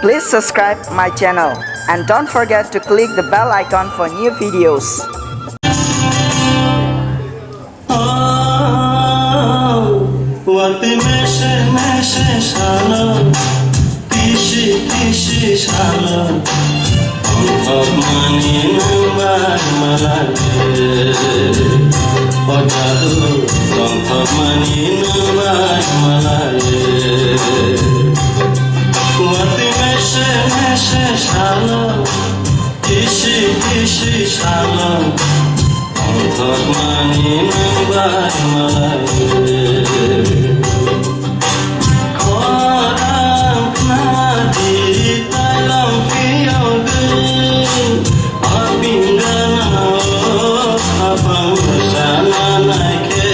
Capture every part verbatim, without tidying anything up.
Please subscribe my channel and don't forget to click the bell icon for new videos. Watwi mese mese salo, kisi kisi salo, tongthokmani nwng bai malaye. O jadu, tongthokmani nwng bai malaye. Watwi mese mese salo, kisi kisi salo, tongthokmani nwng bai malaye. Khorang khna di tailong phiyogwi, o pingana o khapang sana naikhe,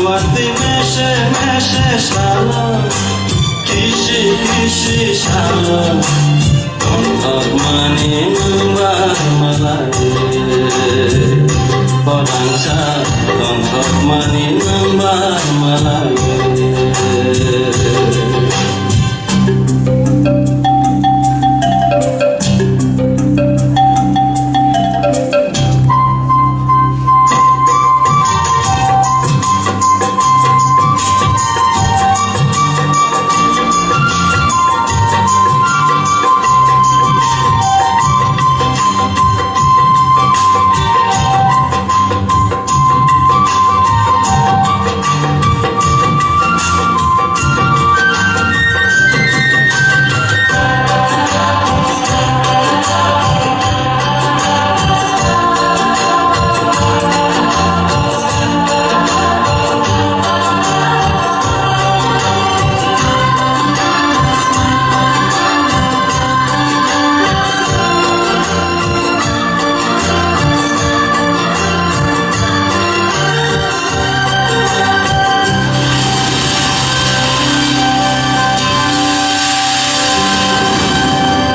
watwi mese mese salo, kisi kisi salo. Tongthokmani nwng bai malaye, khorangsa tongthokmani nwng bai malaye.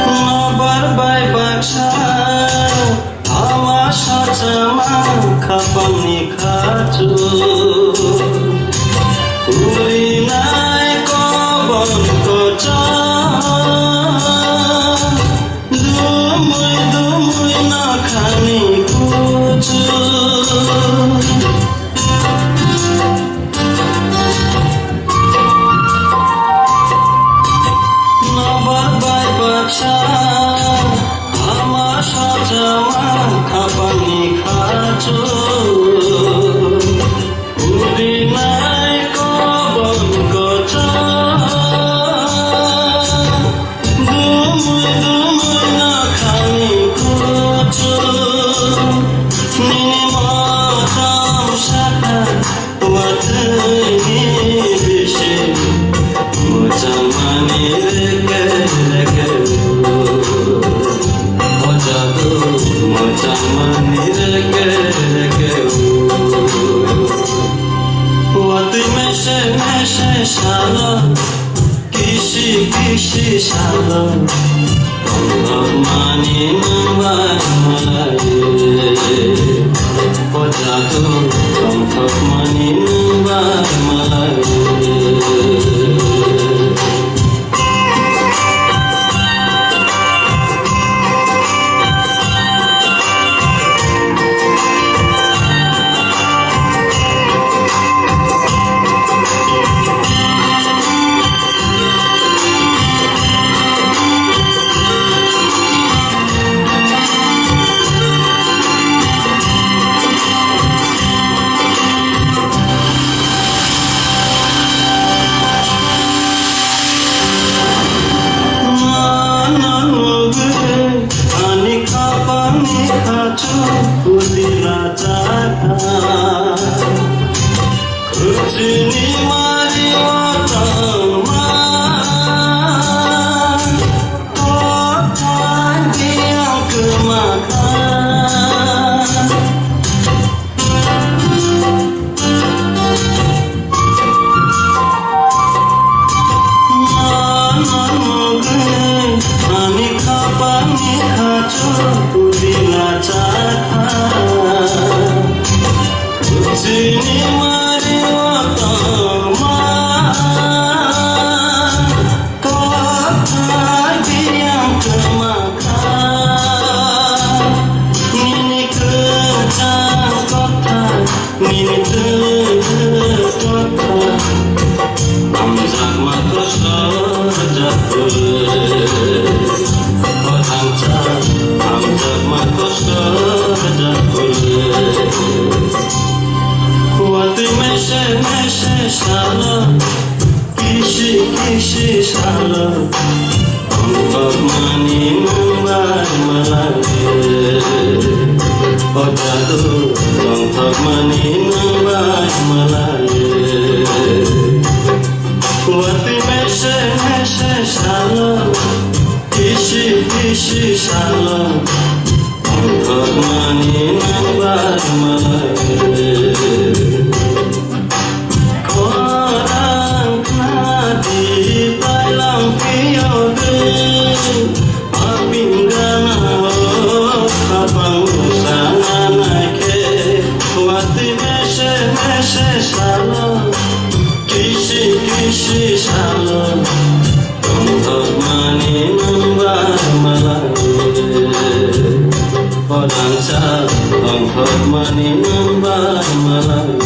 Nobar bai baksa ama sachama khapangni khachu. Urinai kobon kocha. Dumui dumui nakhani kuchu. Nobar bai baksa ama sachama khapangni khachu. Urinai kobon kocha. Dumui dumui nakhani kuchu. Nini motom sakha watwini bisi. Muchangmani reke reke o. O jadu muchangmani reke reke o. Watwi mese mese salo, kisi kisi salo, tongthokmani nwng bai malaye. O jadu tongthokmani nwng bai malaye. Ani khapangni khachu udila chakha. Khujini mari o tongma. Kothai biyang kwmakha. Ani khapangni khachu udila chakha. Chini mari o tongma. Kothai Watwi mese mese salo, kisi kisi salo, tongthokmani nwng bai malai. O jadu, tongthokmani nwng bai malai. Watwi mese mese salo, kisi kisi salo, tongthokmani nwng bai malai. Orang khna di tailang phiyo de, apinggana o khapang sana naikhe, watwi mese mese salo, kisi kisi salo, tongthokmani nwng bai malai. Odangsa tongthokmani nwng bai malai.